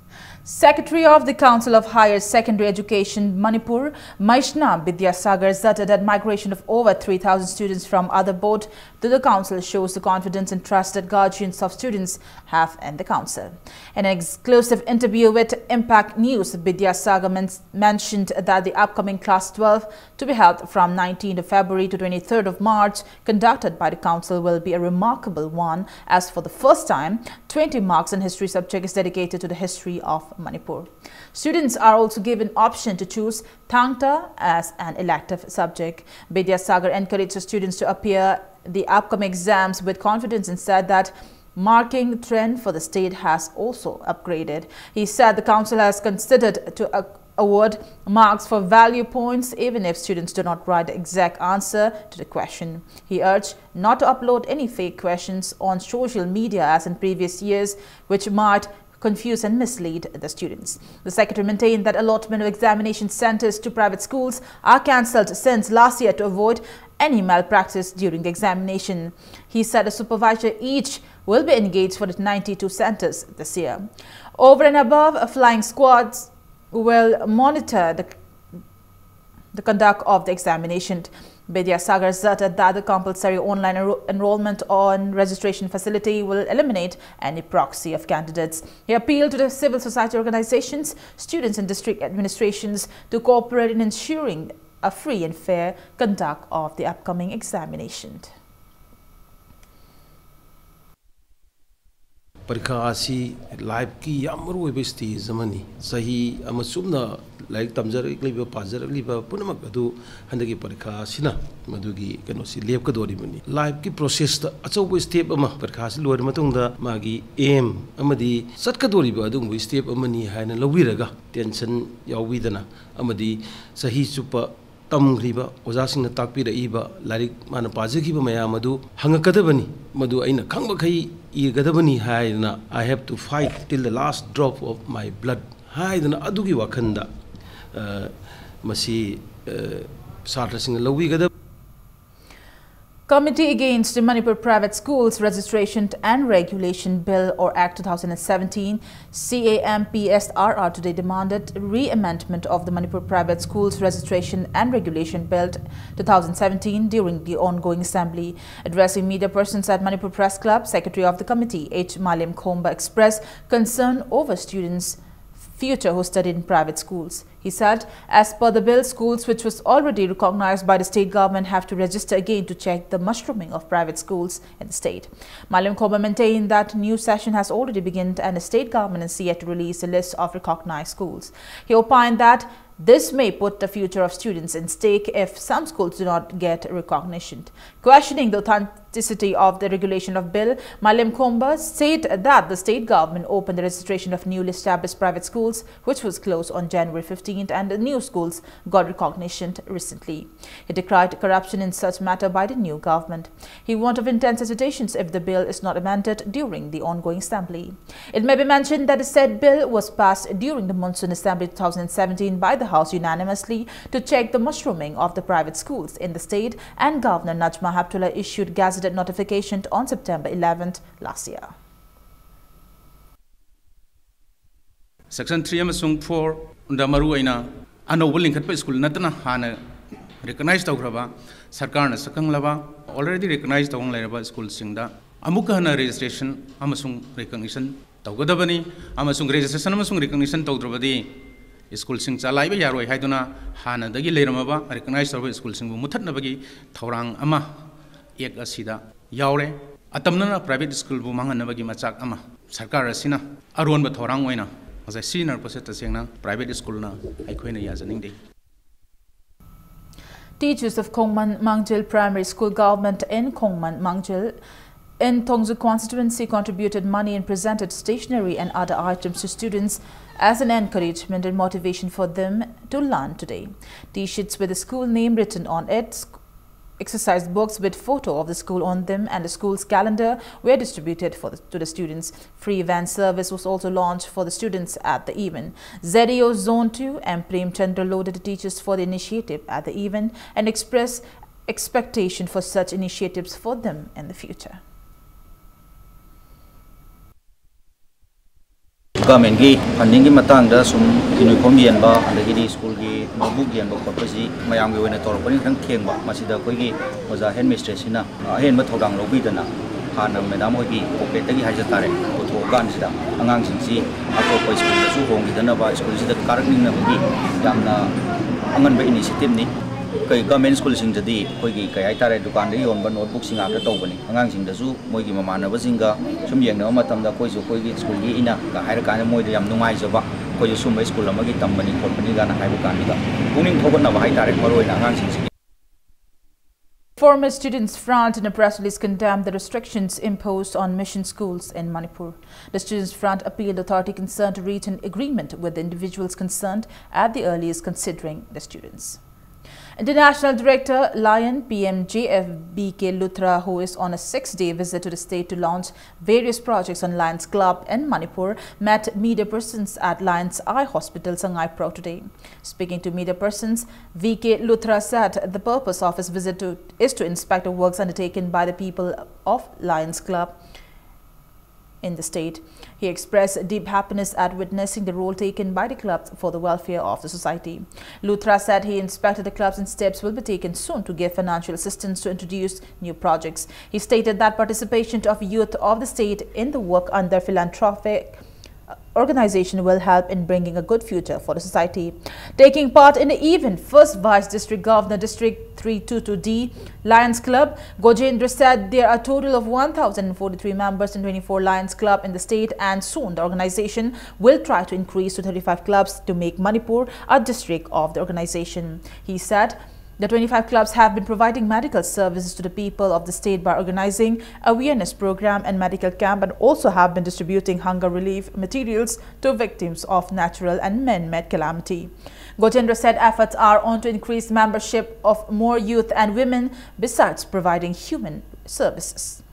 Secretary of the Council of Higher Secondary Education Manipur, Maishna Bidyasagar, stated that migration of over three thousand students from other board to the council shows the confidence and trust that guardians of students have in the council. In an exclusive interview with Impact News, Bidyasagar men- mentioned that the upcoming Class twelve, to be held from nineteenth of February to twenty-third of March, conducted by the council, will be a remarkable one, as for the first time, twenty marks in history subject is dedicated to the history of Manipur. Students are also given option to choose Thangta as an elective subject. Bidyasagar encouraged the students to appear the upcoming exams with confidence and said that marking trend for the state has also upgraded. He said the council has considered to uh, award marks for value points even if students do not write the exact answer to the question. He urged not to upload any fake questions on social media as in previous years, which might confuse and mislead the students. The secretary maintained that allotment of examination centers to private schools are cancelled since last year to avoid any malpractice during the examination. He said a supervisor each will be engaged for the ninety-two centers this year. Over and above, flying squads will monitor the, the conduct of the examination. Bidya Sagar asserted that the compulsory online enro- enrollment on registration facility will eliminate any proxy of candidates. He appealed to the civil society organizations, students, and district administrations to cooperate in ensuring a free and fair conduct of the upcoming examination. ꯄꯔꯤꯈꯥ ꯑꯁꯤ ꯂꯥꯏꯐꯀꯤ ꯌꯥꯝ ꯃꯔꯨꯑꯣꯏꯕ stage ꯑꯃꯅꯤ꯫ ꯆꯍꯤ ꯑꯃ ꯆꯨꯞꯅ ꯂꯥꯏꯔꯤꯛ ꯇꯝꯖꯔꯛꯂꯤꯕ, ꯄꯥꯖꯔꯛꯂꯤꯕ ꯄꯨꯝꯅꯃꯛ ꯑꯗꯨ ꯍꯟꯗꯛꯀꯤ ꯄꯔꯤꯈꯥ ꯑꯁꯤꯅ ꯃꯗꯨꯒꯤ ꯀꯩꯅꯣꯁꯤ ꯂꯦꯞꯀꯗꯧꯔꯤꯕꯅꯤ꯫ ꯂꯥꯏꯐꯀꯤ ꯄ꯭ꯔꯣꯁꯦꯁꯇ ꯑꯆꯧꯕ ꯁ꯭ꯇꯦꯞ ꯑꯃ, ꯄꯔꯤꯈꯥꯁꯤ ꯂꯣꯏꯔ ꯃꯇꯨꯡꯗ ꯃꯥꯒꯤ ꯑꯦꯝ ꯑꯃꯗꯤ ꯆꯠꯀꯗꯧꯔꯤꯕ ꯑꯗꯨꯒꯨꯝꯕ ꯁ꯭ꯇꯦꯞ ꯑꯃꯅꯤ ꯍꯥꯏꯅ ꯂꯧꯕꯤꯔꯒ, ꯇꯦꯟꯁꯟ ꯌꯥꯎꯕꯤꯗꯅ ꯑꯃꯗꯤ ꯆꯍꯤ ꯆꯨꯞꯄ ꯇꯝꯈ꯭ꯔꯤꯕ, ꯑꯣꯖꯥꯁꯤꯡꯅ ꯇꯥꯛꯄꯤꯔꯛꯏꯕ, ꯂꯥꯏꯔꯤꯛ ꯃꯥꯅ ꯄꯥꯖꯈꯤꯕ ꯃꯌꯥꯝ ꯑꯗꯨ ꯍꯪꯉꯛꯀꯗꯕꯅꯤ꯫ ꯃꯗꯨ ꯑꯩꯅ ꯈꯪꯕꯈꯩ ꯏꯒꯗꯕꯅꯤ ꯍꯥꯏꯗꯅ, "I have to fight till the last drop of my blood" ꯍꯥꯏꯗꯅ ꯑꯗꯨꯒꯤ ꯋꯥꯈꯜꯗ, ꯑ, ꯃꯁꯤ, ꯑ, ꯁꯥꯇ꯭ꯔꯁꯤꯡꯅ ꯂꯧꯕꯤꯒꯗꯕ꯫ Committee Against the Manipur Private Schools Registration and Regulation Bill or Act two thousand seventeen, C A M P S R R, today demanded re-amendment of the Manipur Private Schools Registration and Regulation Bill two thousand seventeen during the ongoing assembly. Addressing media persons at Manipur Press Club, secretary of the committee, H Malyam Khomba, expressed concern over students' future who studied in private schools. He said, as per the bill, schools which was already recognized by the state government have to register again to check the mushrooming of private schools in the state. Malyam Khomba maintained that new session has already begun and the state government is yet to release a list of recognized schools. He opined that this may put the future of students in stake if some schools do not get recognition. Questioning the authentic City of the Regulation of Bill, Malem Khomba said that the state government opened the registration of newly established private schools, which was closed on January fifteenth, and the new schools got recognition recently. He decried corruption in such matter by the new government. He warned of intense agitations if the bill is not amended during the ongoing assembly. It may be mentioned that the said bill was passed during the Monsoon Assembly two thousand seventeen by the House unanimously to check the mushrooming of the private schools in the state, and Governor Najma Heptulla issued gazetted notification on September eleventh last year. Section three ꯑꯃꯁꯨꯡ four ꯗ ꯃꯔꯨꯑꯣꯏꯅ ꯑꯅꯧꯕ ꯂꯤꯡꯈꯠꯄ school ꯅꯠꯇꯅ ꯍꯥꯟꯅ recognize ꯇꯧꯈ꯭ꯔꯕ, ꯁꯔꯀꯥꯔꯅ ꯁꯛꯈꯪꯂꯕ, already recognize ꯇꯧꯔꯒ ꯂꯩꯔꯕ ꯁ꯭ꯀꯨꯜꯁꯤꯡꯗ ꯑꯃꯨꯛꯀ ꯍꯟꯅ registration ꯑꯃꯁꯨꯡ recognition ꯇꯧꯒꯗꯕꯅꯤ꯫ ꯑꯃꯁꯨꯡ registration ꯑꯃꯁꯨꯡ recognition ꯇꯧꯗ꯭ꯔꯕꯗꯤ ꯁ꯭ꯀꯨꯜꯁꯤꯡ ꯆꯂꯥꯏꯕ ꯌꯥꯔꯣꯏ ꯍꯥꯏꯗꯨꯅ ꯍꯥꯟꯅꯗꯒꯤ ꯂꯩꯔꯝꯃꯕ recognize ꯇꯧꯔꯕ ꯁ꯭ꯀꯨꯜꯁꯤꯡꯕꯨ ꯃꯨꯊꯠꯅꯕꯒꯤ ꯊꯧꯔꯥꯡ ꯑꯃ Act ꯑꯁꯤꯗ ꯌꯥꯎꯔꯦ꯫ ꯑꯇꯝꯅꯅ private ꯁ꯭ꯀꯨꯜꯕꯨ ꯃꯥꯡꯍꯟꯅꯕꯒꯤ ꯃꯆꯥꯛ ꯑꯃ ꯁꯔꯀꯥꯔ ꯑꯁꯤꯅ ꯑꯔꯣꯟꯕ ꯊꯧꯔꯥꯡ ꯑꯣꯏꯅ ꯉꯁꯥꯏ ꯁꯤꯖꯤꯟꯅꯔꯛꯄꯁꯦ ꯇꯁꯦꯡꯅ private ꯁ꯭ꯀꯨꯜꯅ ꯑꯩꯈꯣꯏꯅ ꯌꯥꯖꯅꯤꯡꯗꯦ꯫ Teachers of Khongman Mangjil Primary School Government in Khongman Mangjil in Thongju constituency contributed money and presented stationery and other items to students as an encouragement and motivation for them to learn today. T-shirts with the school name written on it, exercise books with photo of the school on them, and the school's calendar were distributed for the, to the students. Free van service was also launched for the students at the event. Z E O Zone two M Prem Chandra lauded the teachers for the initiative at the event and expressed expectation for such initiatives for them in the future. Government ꯀꯤ funding ꯀꯤ ꯃꯇꯥꯡꯗ ꯁꯨꯝ uniform ꯌꯦꯟꯕ, ꯑꯗꯒꯤꯗꯤ school ꯒꯤ notebook ꯌꯦꯟꯕ ꯈꯣꯠꯄꯁꯤ ꯃꯌꯥꯝꯒꯤ ꯑꯣꯏꯅ ꯇꯧꯔꯛꯄꯅꯤ, ꯈꯤꯇꯪ ꯊꯦꯡꯕ꯫ ꯃꯁꯤꯗ ꯑꯩꯈꯣꯏꯒꯤ ꯑꯣꯖꯥ headmistress ꯁꯤꯅ ꯑꯍꯦꯟꯕ ꯊꯧꯗꯥꯡ ꯂꯧꯕꯤꯗꯅ ꯍꯥꯟꯅ madam ꯍꯣꯏꯒꯤ pocket ꯇꯒꯤ ꯍꯥꯏꯖ ꯇꯥꯔꯦ, ꯄꯨꯊꯣꯛꯑꯀꯥꯟꯁꯤꯗ ꯑꯉꯥꯡꯁꯤꯡꯁꯤ ꯑꯇꯣꯞꯄ school ꯗꯁꯨ ꯍꯣꯡꯈꯤꯗꯅꯕ, school ꯁꯤꯗ ꯀꯥꯔꯛꯅꯤꯡꯅꯕꯒꯤ ꯌꯥꯝꯅ ꯑꯉꯟꯕ initiative ꯅꯤ꯫ ꯀꯩ government school ꯁꯤꯡꯗꯗꯤ ꯑꯩꯈꯣꯏꯒꯤ ꯀꯩ ꯍꯥꯏꯇꯥꯔꯦ, ꯗꯨꯀꯥꯟꯗ ꯌꯣꯟꯕ notebook ꯁꯤꯡ ꯉꯥꯛꯇ ꯇꯧꯕꯅꯤ꯫ ꯑꯉꯥꯡꯁꯤꯡꯗꯁꯨ ꯃꯣꯏꯒꯤ ꯃꯃꯥꯟꯅꯕꯁꯤꯡꯒ ꯁꯨꯝ ꯌꯦꯡꯅꯕ ꯃꯇꯝꯗ ꯑꯩꯈꯣꯏꯁꯨ ꯑꯩꯈꯣꯏꯒꯤ school ꯒꯤ ꯏꯅ ꯒ ꯍꯥꯏꯔꯀꯥꯟꯗ ꯃꯣꯏꯗ ꯌꯥꯝ ꯅꯨꯡꯉꯥꯏꯖꯕ, ꯑꯩꯈꯣꯏꯁꯨ ꯁꯨꯝꯕ school ꯑꯃꯒꯤ ꯇꯝꯕꯅꯤ ꯈꯣꯠꯄꯅꯤ ꯀꯥꯏꯅ ꯍꯥꯏꯕ ꯀꯥꯟꯗꯨꯗ ꯄꯨꯛꯅꯤꯡ ꯊꯧꯒꯠꯅꯕ ꯍꯥꯏꯇꯥꯔꯦ, ꯃꯔꯨꯑꯣꯏꯅ ꯑꯉꯥꯡꯁꯤꯡꯁꯤꯒꯤ꯫ Former Students Front in a press release condemned the restrictions imposed on mission schools in Manipur. The Students Front appealed the authority concerned to reach an agreement with the individuals concerned at the earliest, considering the students. International Director, Lion P M J F B K Luthra, who is on a six-day visit to the state to launch various projects on Lions Club in Manipur, met media persons at Lions Eye Hospital, Sangai Pro today. Speaking to media persons, V K Luthra said the purpose of his visit to, is to inspect the works undertaken by the people of Lions Club in the state. He expressed deep happiness at witnessing the role taken by the clubs for the welfare of the society. Luthra said he inspected the clubs and steps will be taken soon to give financial assistance to introduce new projects. He stated that participation of youth of the state in the work under philanthropic organization will help in bringing a good future for the society. Taking part in the event, First Vice District Governor, District three two two D, Lions Club, Gojendra said there are a total of one thousand forty-three members in twenty-four Lions Club in the state, and soon the organization will try to increase to thirty-five clubs to make Manipur a district of the organization. He said, the twenty-five clubs have been providing medical services to the people of the state by organizing awareness program and medical camp, and also have been distributing hunger relief materials to victims of natural and man-made calamity. Gojendra said efforts are on to increase membership of more youth and women, besides providing human services.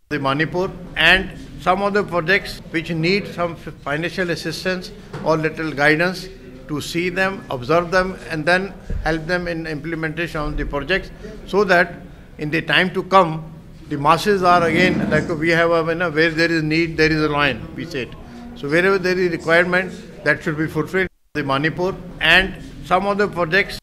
The Manipur and some of the projects which need some financial assistance or little guidance to see them, observe them, and then help them in implementation of the projects, so that in the time to come, the masses are again, like we have a, you know, where there is need, there is a lion, we said. So wherever there is requirement, that should be fulfilled. The Manipur and some of the projects.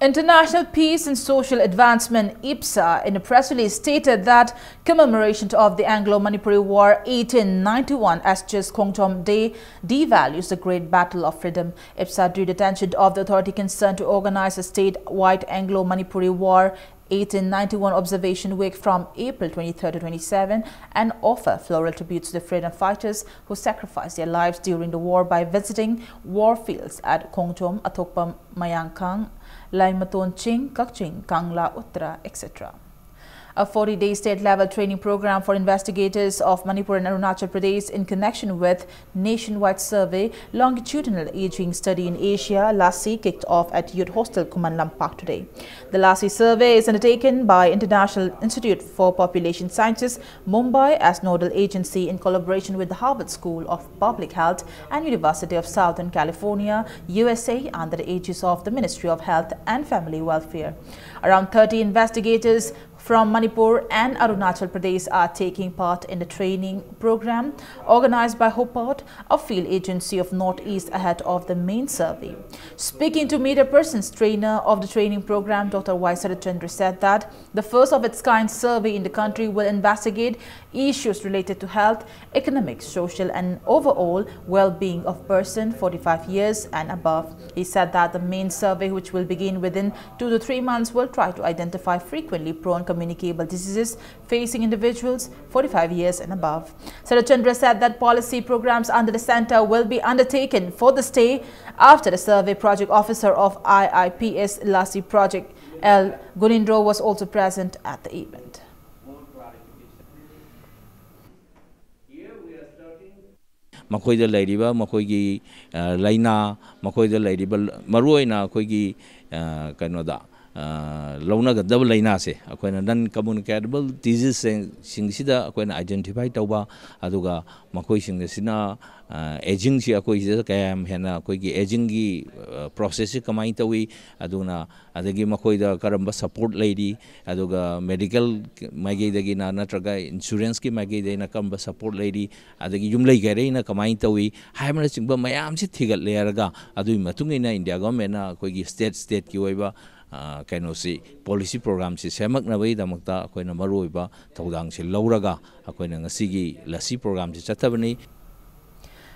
International Peace and Social Advancement, IPSA, in a press release stated that commemoration of the Anglo-Manipuri War eighteen ninety-one as just Khongjom Day devalues the Great Battle of Freedom. IPSA drew the attention of the authority concerned to organize a state-wide Anglo-Manipuri War eighteen ninety-one Observation Week from April twenty-third to twenty-seven and offer floral tributes to the freedom fighters who sacrificed their lives during the war by visiting war fields at Khongthom, Athokpa Mayangkhang, Laimaton Ching, Kakching, Kangla, Uttra, et cetera. A forty-day state-level training program for investigators of Manipur and Arunachal Pradesh in connection with Nationwide Survey, Longitudinal Aging Study in Asia, LASSI, kicked off at Youth Hostel, Khuman Lampak today. The LASSI survey is undertaken by International Institute for Population Sciences, Mumbai, as nodal agency in collaboration with the Harvard School of Public Health and University of Southern California, U S A, under the aegis of the Ministry of Health and Family Welfare. Around thirty investigators from Manipur and Arunachal Pradesh are taking part in the training program organized by HOPOT, a field agency of Northeast, ahead of the main survey. Speaking to media persons, trainer of the training program, Doctor Y Sarat Chandra, said that the first of its kind survey in the country will investigate issues related to health, economic, social, and overall well-being of person forty-five years and above. He said that the main survey, which will begin within two to three months, will try to identify frequently prone communicable diseases facing individuals forty-five years and above. Sarat Chandra said that policy programs under the center will be undertaken for the state after the survey. Project officer of I I P S LASSI project, L Gunindro, was also present at the event. ꯃꯈꯣꯏꯗ ꯂꯩꯔꯤꯕ ꯃꯈꯣꯏꯒꯤ ꯑ, ꯂꯥꯏꯅꯥ, ꯃꯈꯣꯏꯗ ꯂꯩꯔꯤꯕ ꯃꯔꯨꯑꯣꯏꯅ ꯑꯩꯈꯣꯏꯒꯤ ꯑ, ꯀꯩꯅꯣꯗ ꯑ, ꯂꯧꯅꯒꯗꯕ ꯂꯥꯏꯅꯥꯁꯦ ꯑꯩꯈꯣꯏꯅ ꯅꯟ ꯀꯝꯃꯨꯅꯤꯀꯦꯕꯜ ꯗꯤꯖꯤꯖꯁꯤꯡꯁꯤꯗ ꯑꯩꯈꯣꯏꯅ ꯑꯥꯏꯗꯦꯟꯇꯤꯐꯥꯏ ꯇꯧꯕ, ꯑꯗꯨꯒ ꯃꯈꯣꯏꯁꯤꯡ ꯑꯁꯤꯅ ꯑꯦꯖꯤꯡꯁꯤ ꯑꯩꯈꯣꯏꯁꯤꯗ ꯀꯌꯥꯝ ꯍꯦꯟꯅ ꯑꯩꯈꯣꯏꯒꯤ ꯑꯦꯖꯤꯡꯒꯤ ꯄ꯭ꯔꯣꯁꯦꯁꯁꯤ ꯀꯃꯥꯏꯅ ꯇꯧꯏ, ꯑꯗꯨꯅ ꯑꯗꯒꯤ ꯃꯈꯣꯏꯗ ꯀꯔꯝꯕ ꯁꯄꯣꯔꯠ ꯂꯩꯔꯤ, ꯑꯗꯨꯒ ꯃꯦꯗꯤꯀꯦꯜ ꯃꯥꯏꯀꯩꯗꯒꯤꯅ ꯅꯠꯇ꯭ꯔꯒ ꯏꯟꯁꯨꯔꯦꯟꯁꯀꯤ ꯃꯥꯏꯀꯩꯗꯒꯤꯅ ꯀꯔꯝꯕ ꯁꯄꯣꯔꯠ ꯂꯩꯔꯤ, ꯑꯗꯒꯤ ꯌꯨꯝꯂꯩ ꯀꯩꯔꯩꯅ ꯀꯃꯥꯏꯅ ꯇꯧꯏ ꯍꯥꯏꯕꯅꯆꯤꯡꯕ ꯃꯌꯥꯝꯁꯤ ꯊꯤꯒꯠꯂꯦ ꯍꯥꯏꯔꯒ ꯑꯗꯨꯒꯤ ꯃꯇꯨꯡ ꯏꯟꯅ ꯏꯟꯗꯤꯌꯥ ꯒꯣꯔꯃꯦꯟꯅ ꯑꯩꯈꯣꯏꯒꯤ ꯁ꯭ꯇꯦꯠ ꯁ꯭ꯇꯦꯠꯀꯤ ꯑꯣꯏꯕ ꯑ, ꯀꯩꯅꯣꯁꯤ ꯄꯣꯂꯤꯁꯤ ꯄ꯭ꯔꯣꯒ꯭ꯔꯥꯝꯁꯤ ꯁꯦꯝꯃꯛꯅꯕꯒꯤꯗꯃꯛꯇ ꯑꯩꯈꯣꯏꯅ ꯃꯔꯨꯑꯣꯏꯕ ꯊꯧꯗꯥꯡꯁꯤ ꯂꯧꯔꯒ ꯑꯩꯈꯣꯏꯅ ꯉꯁꯤꯒꯤ lassi ꯄ꯭ꯔꯣꯒ꯭ꯔꯥꯝꯁꯤ ꯆꯠꯊꯕꯅꯤ꯫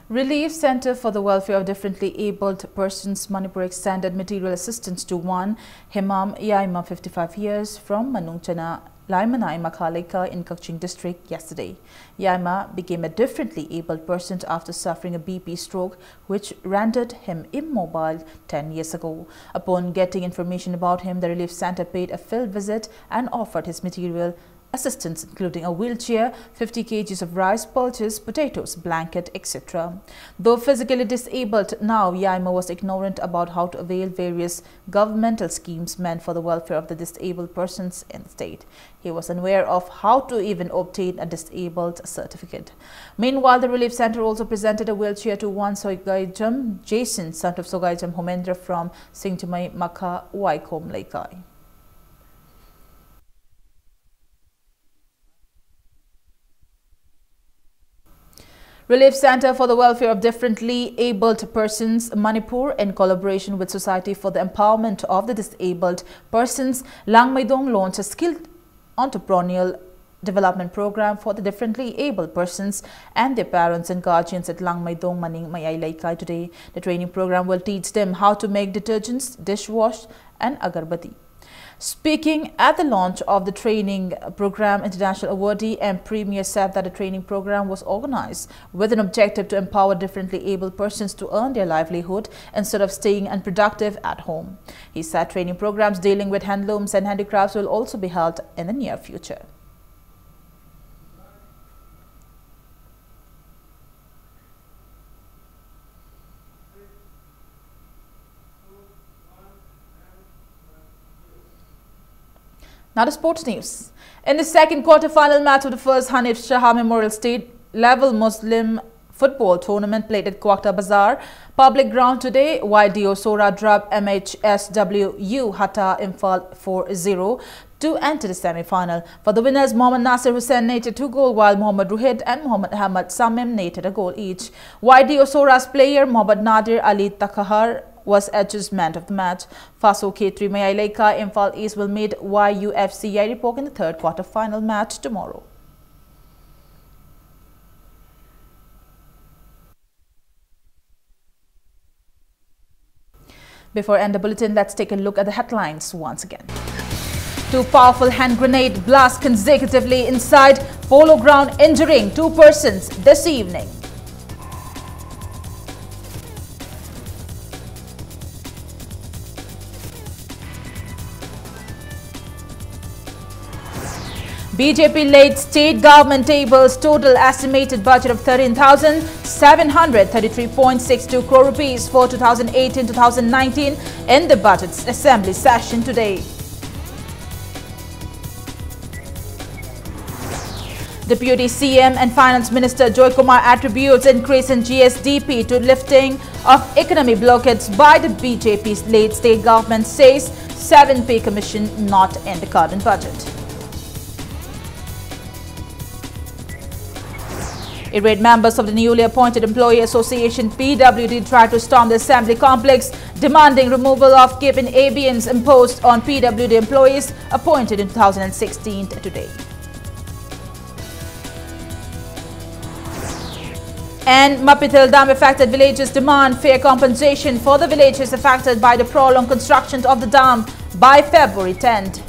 Relief Center for the Welfare of Differently Abled Persons Manipur extended material assistance to one Hemam Yaima, fifty-five years, from Manungchana Laimanai Makha Leikai in Kakching district yesterday. Yaima became a differently abled person after suffering a B P stroke, which rendered him immobile ten years ago. Upon getting information about him, the Relief Center paid a field visit and offered his material assistance, including a wheelchair, fifty kgs of rice, pulses, potatoes, blanket, et cetera. Though physically disabled now, Yaima was ignorant about how to avail various governmental schemes meant for the welfare of the disabled persons in the state. He was unaware of how to even obtain a disabled certificate. Meanwhile, the Relief Center also presented a wheelchair to one Sogaijam Jason, son of Sogaijam Homendra from Singchamai Makha, Waikom Leikai. Relief Center for the Welfare of Differently Abled Persons, Manipur, in collaboration with Society for the Empowerment of the Disabled Persons, Langmeidong, launched a skill entrepreneurial development program for the differently abled persons and their parents and guardians at Langmeidong Maning Mayai Leikai today. The training program will teach them how to make detergents, dishwash, and agarbatti. Speaking at the launch of the training program, international awardee and premier said that the training program was organized with an objective to empower differently abled persons to earn their livelihood instead of staying unproductive at home. He said training programs dealing with handlooms and handicrafts will also be held in the near future. Now to sports news. In the second quarter-final match of the first Hanif Shah Memorial State Level Muslim Football Tournament played at Kwakta Bazar Public Ground today, Y D O Sora drubbed M H S W U Hatta Imphal four zero to enter the semi-final. For the winners, Mohammad Nasir Hussain netted two goals, while Mohammad Ruhid and Mohammad Ahmad Samim netted a goal each. Y D O Sora's player Mohammad Nadir Ali Takahar was adjudged man of the match. Faso K three Mayai Leikai Imphal East will meet Y U F C Yairipok in the third quarter-final match tomorrow. Before end the bulletin, let's take a look at the headlines once again. Two powerful hand grenade blasts consecutively inside Polo Ground, injuring two persons this evening. B J P-led state government tables total estimated budget of thirteen thousand seven hundred thirty-three point six two crore rupees for two thousand eighteen two thousand nineteen in the budget assembly session today. Deputy C M and Finance Minister Joy Kumar attributes increase in G S D P to lifting of economic blockades by the B J P-led state government, says seven pay commission not in the current budget. Irate members of the newly appointed Employee Association, P W D, tried to storm the assembly complex, demanding removal of cabin abeyance imposed on P W D employees appointed in two thousand sixteen today. And Mapithel Dam affected villages demand fair compensation for the villages affected by the prolonged construction of the dam by February tenth.